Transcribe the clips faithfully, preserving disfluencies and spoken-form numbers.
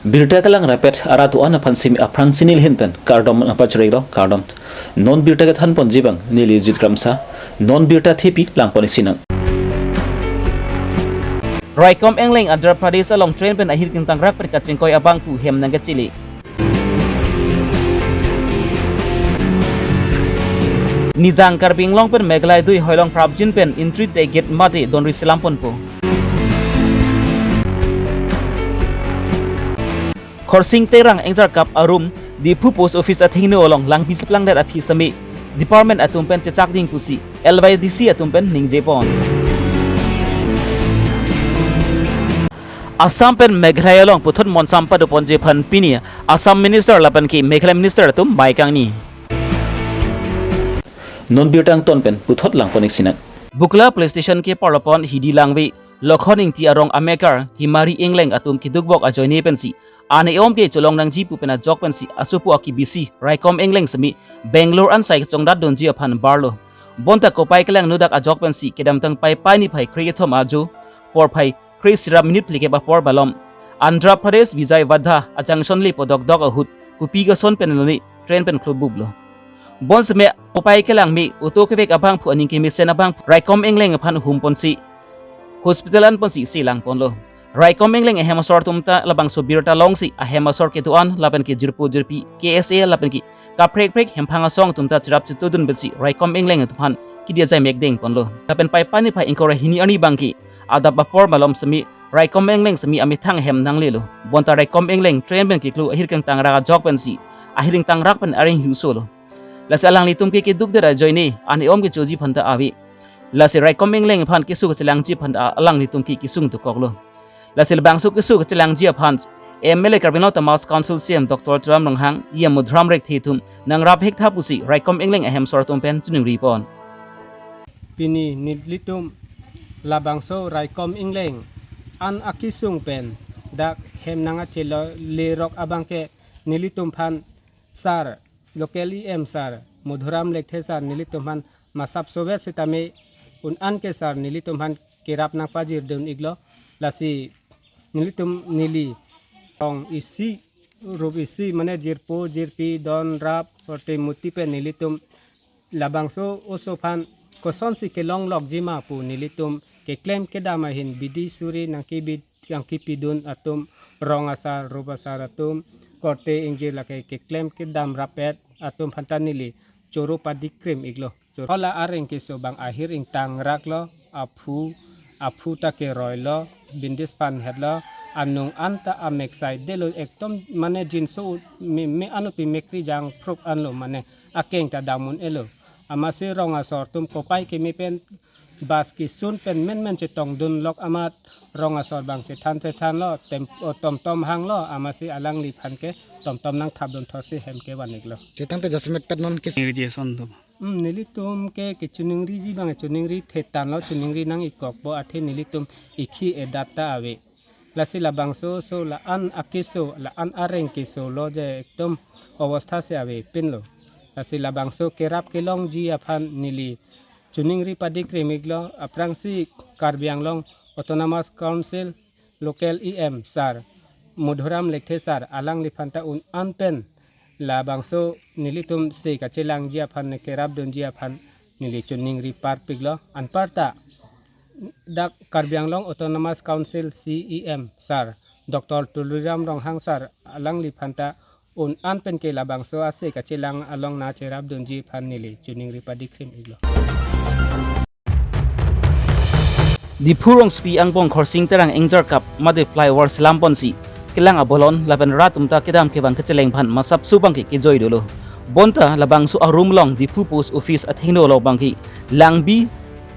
Birta kelang rapet arat do-an aphan simi aphrangsi neli ahin pen kardom nangpachirilo, kardom. Non birta kethan ponji abang neli Jit Kramsa, non birta thepi lang pon isi nang. Raikom Engleng Andhra Pradesh along train pen ahir kangtangrak pen kachingkoi abangphu hem nangkachele. Nijang Karbi Anglong pen Meghalaya dui hoilong prapjin pen entry ticket mate donri selam ponpo. Khorsing Terang Engjor Kap arum Diphu Post Office athengno along langpi cheplangdet aphi semi department atum pen chechak ding pusi L Y D C atum pen ningje pon. Assam pen Meghalaya along puthot monsam pado ponji aphan pini Assam Minister lapen ke Meghalaya Minister atum bai kangni. Non birta angton pen puthot lang pon isi nang. Bukla Police Station keparlo pon Hidi Langve, Lokhon Ingti arong amekar Himari Engleng atum keduk bok ajoine pensi an-e-om kechelong nangji pu pen ajok pensi asopo akebisi Raikom Engleng semi Bangalore an sai kachongdat dunji aphan barlo. Bonta kopai kelangno dak ajok pensi kedamtang Paipai niphai kre-kethom ajo porphai kre-sirap minute phlikep apor malom Andhra Pradesh Vijayawada a-junction le podokdok ahut kopi kason pen lone train pen klubublo. Bonseme kopai kelang me auto kevek abangphu aning kemesen abangphu Raikom Engleng aphan hum ponsi hospital an ponsi selang ponlo. Raikom Engleng ahem asor atum ta labangso birta longsi ahem asor kedo-an lapen ke jirpo jirpi K S A lapen ke kaprek prek hemphang asong atum ta cherap chetudun pensi Raikom Engleng atum aphan kidi ajai mekdeng ponlo. Lapen Paipai niphai ingkoi ra hini arni abangke adap apor malom semi Raikom Engleng semi amethang hem nanglelo. Bonta Raikom Engleng train pen keklu ahir kangtangrak ajok pensi ahir ingtangrak pen areng hiusolo. Lasi alanglitum ke kedukdet ajoine an-e-om kechoji aphanta ave. Lasi Raikom Engleng aphan keso kachelangji aphanta alanglitum ke kesung dokoklo. Lasi labangso keso kachelangji aphan M L A Karbi Anglong Autonomous Council C E M Doctor Tuliram Ronghang, E M Madhuram Lekthe atum nangrap hektha pusi Raikom Engleng ahem asor atum pen chiningri pon. Pini nelitum labangso Raikom Engleng an akesung pen dak hem nangkachele rok abangke nelitum aphan sir, local E M sir, Madhuram Lekthe sir nelitum aphan masap sovet sitame un-an ke sir nelitum aphan kerap nangpajirdun iklo. Lasi nelitum neli tong isi rup isi mane jirpo jirpi don rap korte muti pen nelitum labangso oso aphan kosonsi kelonglokji ma pu nelitum keklem kedam ahin bidi suri nangkebit nangkepidun atum rong asar rup asar atum korte ingjir lake keklem kedam rapet atum aphanta neli choro padikrim iklo. Choro la areng keso abang ahir ingtangraklo, aphu aphu ta keroilo, bindis panhetlo, anung anta amek saidelo ekdom mane jinso me, me anutpi mekri jangphruk anlo mane akeng ta dam un-elo. Amatsi rong asor atum kopai keme pen bus kesun pen menmen chetongdunlok amat rong asor abang chethan chethanlo tem, o, tomtom hanglo amatsi alangliphan ke tomtom nangthapdun thotsi hem kevan iklo. Chetang te jasmek pet non kis. Niriji son tu. Hmm, nelitum ke kechiningriji abang chiningri thetanlo, chiningri nang-ikkokpo athe nelitum ikhi edat ta ave. Lasi labangso oso la-an akeso, la-an areng keso lo je ekdom obostha si avepinlo. Lasi labangso kerap kelongji aphan neli chiningri padikrim iklo, aphrangsi Karbi Anglong Autonomous Council local E M sir Madhuram Lekthe sir alangliphanta un-an pen labangso nelitum se kachelangji aphan ne kerapdunji aphan neli chiningri parpiklo. Anparta dak Karbi Anglong Autonomous Council C E M sir Doctor Tuliram Ronghang sir alangliphanta un-an pen ke labangso ase kachelang along nangcherapdunji aphan neli chiningri padikrim iklo. Diphu Rongsopi angbong Khorsing Terang Engjor Kap mate flyover selam ponsi kelang abolon lapen rat atum ta kedam kevang kecheleng aphan masap subang ke kejoi dolo. Bonta labangso arum along Diphu Post Office athengno along abangke langbi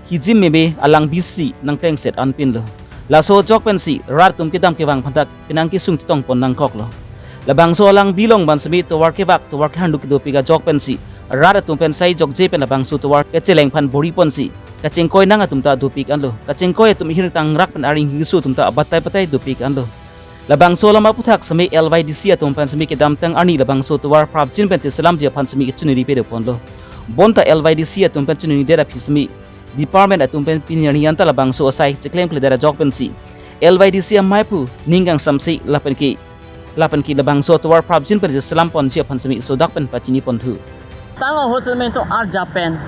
hijim meme alangbisi nangplengset anpinlo. Laso ajok pensi rat atum kedam kevang aphanta penang kesung chetong pon nangkoklo. Labangso alangbi along ban semi tovar kevak tovar kehanduk kedopik ajok pensi rat atum pen sai jokje pen labangso tovar kecheleng aphan bori ponsi kachingkoi nang atum ta dopik anlo. Kachingkoi atum ahir ingtangrak pen areng hiuso atum ta abatai batai dopik anlo. Labangso alam aphuthak semi L Y D C atum pen semi kedamtang arni labangso tovar prapjin pen cheselamji aphan semi kachiningri pado ponlo. Bonta L Y D C atum pen chiningridet aphi semi department atum pen pini arni anta labangso asai cheklemkledet ajok pensi L Y D C amei aphu ning kangsamse lapen ke Lapen ke labangso atovar prapjin pen selam ponji aphan semi sodak pen pachini ponthu. Tang ahut semi to arjap pen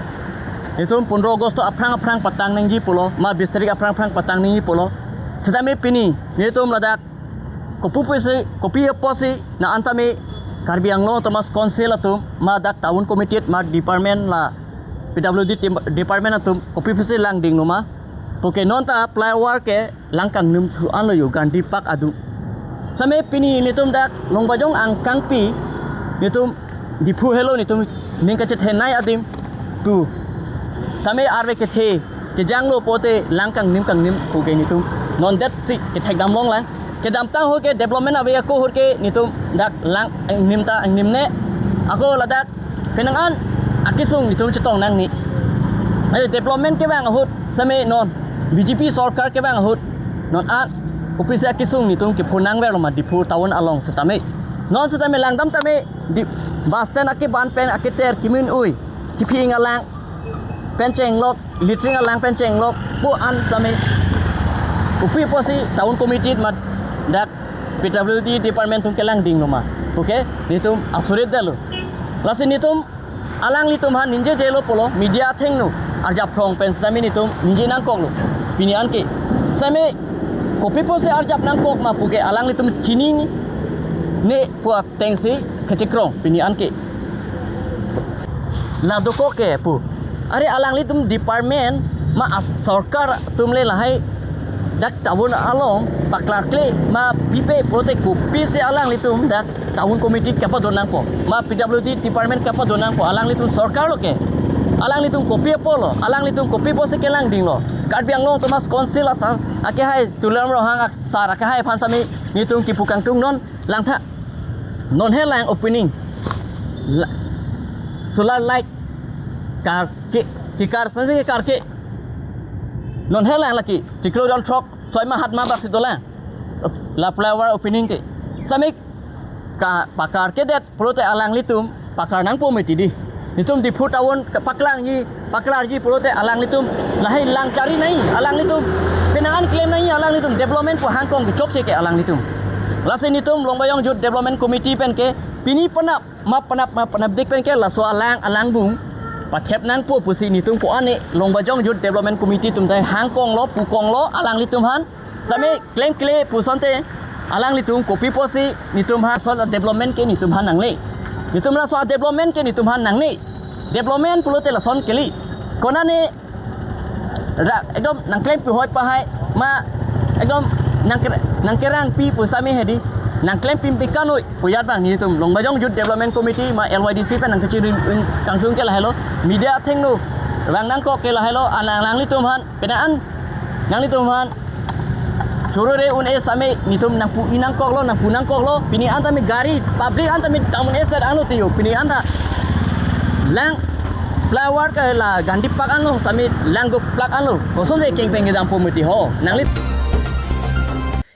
itum pondro August to aphrang aphrang patang nangji pulo, ma bis tarik aphrang aphrang patang nangji pulo. Setame pini netum ladak kopi pusi, kopi apotsi na antame Karbi Anglong Autonomous Council atum, ma dak town committee, ma department la P W D tim-, department atum kopi pusi langding numa puke non ta flyover ke lang kangnim thu anlo yo Gandhi Park adung. Same pini netum dak Longbajong angkangpi netum Diphu helo netum ning kachethenei adim tu. Same arve kethe kejanglo pote lang kangnim kangnim puke netum non det si kethek damlong lang. Kedamtang ho ke development ave ako ho ke netum dak lang angnim ta angnim ne. Ako ladak penang an akesung netum chetong nangne. Ayo development kevang ahut same non B J P sorkar kevang ahut non an office akesung netum kephonang verlo ma Diphu town along setame. Non setame langdam tame di bus stand akeban pen aketer kimin ui kiphing alang pen chenglok, latrine alang pen chenglok pu an same kopi pusi town committee ma dak P W D department atum kelangding numa. Okay, netum asurit detlo. Lasi netum alanglitum ha ningje jelo pulo media athengno arjap phrong pen sitame netum ningje nangkoklo. Pini anke same kopi pusi arjap nangkok ma puke alanglitum chinine pu atengsi kachekrong pini anke. La dokok ke pu. Are alanglitum department ma as sorkar atum le lahai dak town along paklarkle ma pipe pulote kopisi alanglitum dak town committee kapadon nangpo ma P W D department kapadon nangpo alanglitum sorkar lo ke. Alanglitum kopi apotlo, alanglitum kopi pusi kelangdinglo. Karbi Anglong Autonomous Council asa akehai Tuliram Ronghang asar akehai aphan sami netum kipu kangtung non langtha. Non he lang opening. La-, solar light karke, kekar pensi karke. Non he lang lake, chiklo dal throk, soi ma hat ma bak si dolang. La flyover opening ke. Sami ka pakar kedet pulote alanglitum pakar nangpo meti di. Netum Diphu town ke paklangji, paklarji pulote alanglitum lahai lang chari nai, alanglitum penang an klem nai, alanglitum development pu hangkong kechokche ke alanglitum. Lasi netum Longbajong Youth Development Committee pen ke pini penap ma penap ma penapdik pen ke laso alang alangbung pathep nangpo pusi netum ko-an ne Longbajong Youth Development Committee atum ta hangkonglo pukonglo alanglitum aphan. Sami klemkle pu asonte alanglitum kopi pusi netum aphan laso development ke netum aphan nangle. Netum laso development ke netum aphan nangle. Development pulote lason kali. Konane ra ekdom nangklem pi hoi pahai ma ekdom nangker-, nangkerang pi pu sami hedi nangklem pi pi kanoi pu ajat abang netum Longbajong Youth Development Committee ma L Y D C pen nangkachiri kangtung ke lahelo media athengno vang nangkok ke lahelo alang alanglitum aphan penang an nanglitum aphan choro re un-e sami netum nangpu-i nangkoklo, nangpu nangkoklo. Pini an tame gari public an tame tamun eset anlo tiyo. Pini an ta lang flyover ke la Gandhi Park anlo sami lang go plak anlo. Kosonsi kengpeng kedam po meti ho. Nangli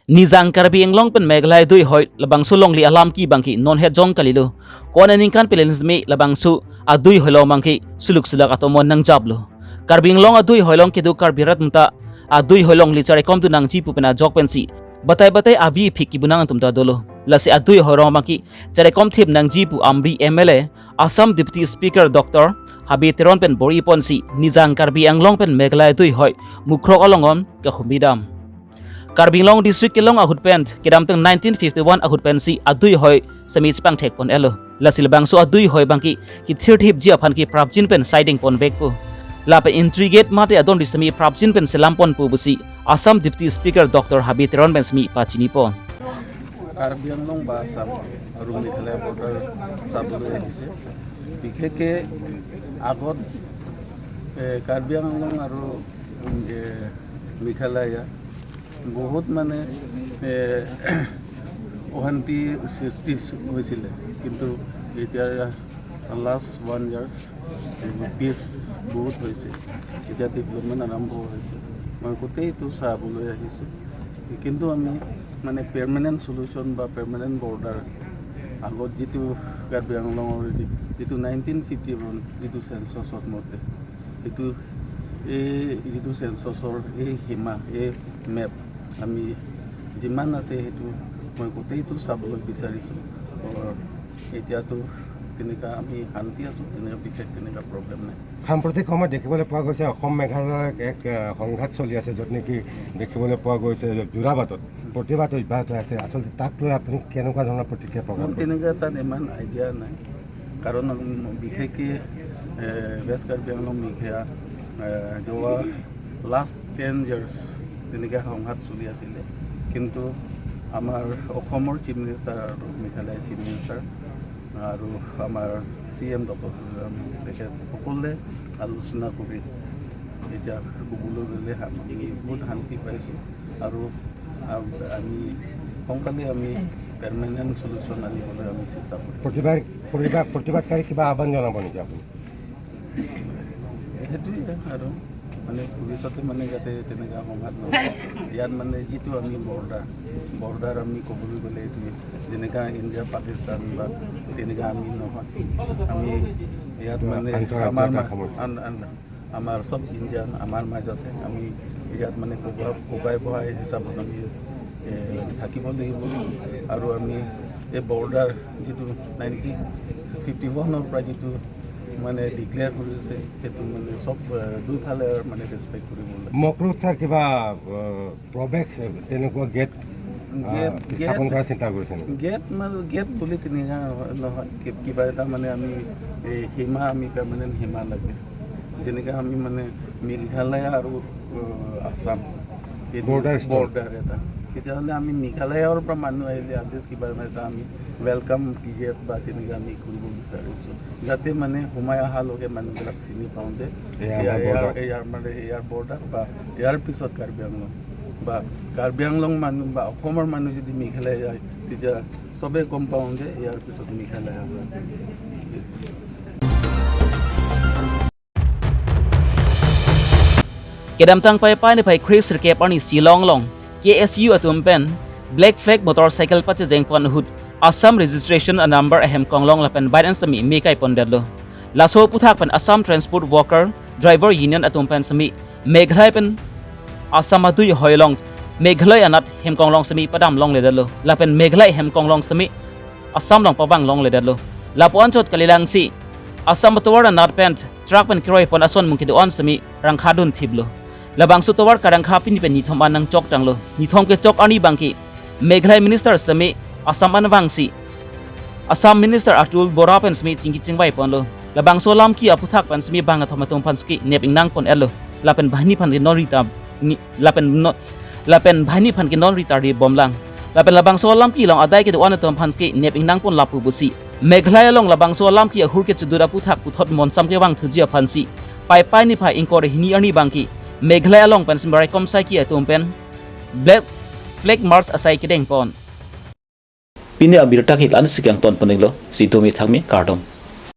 Nijang Karbi Anglong pen Meghalaya adui hoi labangso longle alam ke abangke non het jong kalilo. Ko-an aningkan pelen semi labangso adui hoi along abangke suluk sulak atomon nangjaplo. Karbi Anglong adui hoi along kedo Karbi rat atum ta adui hoi along le charikom tu nangji pu pen ajok pensi batai batai avi phik kibunang atum ta dolo. Lasi adui hoi along abangke charikom thip nangji pu Amri M L A, Assam Deputy Speaker Doctor Habe Teron pen bor-i ponsi Nijang Karbi Anglong pen Meghalaya adui hoi mukrok along om kahumri dam. Karbi Anglong District kelong ahut pen kedamtang nineteen fifty-one ahut pensi adui hoi semi chepangthek pon-elo. Lasi labangso adui hoi abangke kethirthipji aphan ke prapjin pen siding ponvekpo. Lapen intricate mate adon ri semi prapjin pen selam ponpo pusi Assam Deputy Speaker Doctor Habe Teron pen semi pachini pon. Karbi আংলং বা আছাম আৰু মেঘালয় বৰ্ডাৰ চাবলৈ আহিছে। বিশেষকৈ আগত এ, কাৰ্বি আংলং আৰু এ, মেঘালয় বহুত মানে এ, অশান্তি সৃষ্টি হৈছিলে, কিন্তু এতিয়া লাষ্ট ওৱান ইয়াৰ্ছ পিচ বহুত হৈছে, এতিয়া ডেভেলপমেণ্ট আৰম্ভ হৈছে। মই গোটেইটো চাবলৈ আহিছোঁ, কিন্তু আমি মানে পাৰ্মানেণ্ট চলিউশ্যন বা পাৰ্মানেণ্ট বৰ্ডাৰ আগত যিটো কাৰ্বি আংলঙৰ যি-, যিটো নাইনটিন ফিফটি ওৱান যিটো চেঞ্চাছত মতে, সেইটো এই যিটো চেঞ্চাছৰ এই সীমা, এই মেপ আমি যিমান আছে সেইটো মই গোটেইটো চাবলৈ বিচাৰিছোঁ। আৰু এতিয়াতো তেনেকুৱা আমি শান্তি আছোঁ, তেনেকুৱা বিশেষ তেনেকুৱা প্ৰব্লেম নাই। সাম্প্ৰতিক সময়ত দেখিবলৈ পোৱা গৈছে অসম মেঘালয়ক এক আহ, সংঘাত চলি আছে, য'ত নেকি দেখিবলৈ পোৱা গৈছে যে যোৰাবাটত প্ৰতিবাদ অব্যাহত হৈ আছে। আচলতে তাক লৈ আপুনি কেনেকুৱা ধৰণৰ প্ৰতিক্ৰিয়া প্ৰকাশ মোৰ কৰে? তেনেকুৱা তাত ইমান আইডিয়া নাই, কাৰণ উম, বিশেষকৈ এ, ৱেষ্ট কাৰ্বি আংলং মেঘালয় এ, যোৱা লাষ্ট টেন ইয়াৰ্ছ তেনেকৈ সংঘাত চলি আছিলে, কিন্তু আমাৰ অসমৰ চিফ মিনিষ্টাৰ আৰু মেঘালয়ৰ চিফ মিনিষ্টাৰ আৰু আমাৰ চি এম ডক্টৰ তুলিৰাম, তেখেত সকলোৱে আলোচনা কৰি এতিয়া ক'বলৈ গ'লে আমি বহুত শান্তি পাইছোঁ আৰু আ- আমি সোনকালে আমি পাৰ্মানেণ্ট চলিউশ্যন আনিবলৈ আমি চেষ্টা কৰিম। প্ৰতিবাদ প্ৰতিবাদ প্ৰতিবাদকাৰী কিবা আহ্বান জনাব নেকি আপুনি? সেইটোৱে আৰু মানে ভৱিষ্যতে মানে যাতে তেনেকুৱা সংঘাত নহয়। ইয়াত মানে যিটো আমি বৰ্ডাৰ বৰ্ডাৰ আমি ক'বলৈ গ'লে এইটোৱে, যেনেকা ইণ্ডিয়া পাকিস্তান বা তেনেকা আমি নহয়। আমি ইয়াত মানে আন্তঃৰাষ্ট্ৰীয় আমাৰ এটা মা- সমস্যা। আন- আন- আমাৰ চব ইণ্ডিয়ান আমাৰ মাজতে আমি ইয়াত মানে ককাই ককাই ভাই হিচাপত আমি এ, থাকিব লাগিব। আৰু আমি এই বৰ্ডাৰ যিটো নাইনটিন ফিফটি ওৱানৰ পৰা যিটো মানে ডিক্লেয়াৰ কৰিছে, সেইটো মানে চব এ, দুইফালে মানে ৰেচপেক্ট কৰিব লাগে। মকৰুদ ছাৰ কিবা আহ, প্ৰৱেশ এ, তেনেকুৱা গেট আহ, গেট স্থাপন গেট কৰাৰ চিন্তা কৰিছে নেকি? গেট মানে গেট বুলি তেনেকুৱা নহয়, নহয়। কি- কিবা এটা মানে আমি এই সীমা আমি পাৰ্মানেণ্ট সীমা লাগে, যেনেকৈ আমি মানে মেঘালয় আৰু আহ, আছাম এইটো বৰ্ডাৰ ষ্টেট। বৰ্ডাৰ এটা, তেতিয়াহ'লে আমি মেঘালয়ৰ পৰা মানুহ আহিলে আটলিষ্ট কিবা এটা আমি ৱেলকাম গেট বা তেনেকৈ আমি কৰিব বিচাৰিছোঁ, যাতে মানে সোমাই অহা লগে মানুহবিলাক চিনি পাওঁ যে এয়া এয়া আমাৰ ইয়াৰ বৰ্ডাৰ। এয়াৰ মানে এয়াৰ বৰ্ডাৰ বা ইয়াৰ পিছত কাৰ্বি আংলং বা কাৰ্বি আংলং মানুহ বা অসমৰ মানুহ যদি মেঘালয় যায়, তেতিয়া চবেই গম পাওঁ যে ইয়াৰ পিছত মেঘালয় আহে। Kedamtang Paipai niphai kre sirkep arni Shillong along K S U atum pen Black Flag motorcycle pachejeng pon ahut Assam registration a number ahem konglong lapen bike an sitame me kai pondetlo. Laso aputhak pen Assam Transport Worker Driver Union atum pen sitame Meghalaya pen Assam adui hoi along Meghalaya anat hem konglong sitame padam longledetlo. Lapen Meghalaya hem konglong sitame Assam along pavang longledetlo. Lapu anchot kalilang si Assam atovar anat pen truck pen keroi pon ason mung kedo-an sitame rangkha dun thiplo. Labangso tovar karangkha pini pen nithom an nangchok tanglo. Nithom kechok arni abangke Meghalaya minister sitame Assam an vangsi Assam minister Atul Bora pen sitame chingki chingvai ponlo. Labangso alamki aputhak pen sitame bang athom atum aphan sitame nep ingnang pon-etlo. Lapen banghini aphan ke non rita ni- lapen non lapen banghini aphan ke non rita ri bomlang. Lapen labangso alamki along adai kedo-an atum aphan ke nep ingnang pon lapu pusi Meghalaya along labangso alamki ahur kechedut aputhak puthot monsam kevang thuji aphansi Paipai niphai ingkoi ra hini arni abangke Meghalaya along pen sitame raikom saiki atum pen Black Flag March asai kedeng pon. Pini abirta ke la-an si kangton pon-iklo, si domi thakmi, kardom.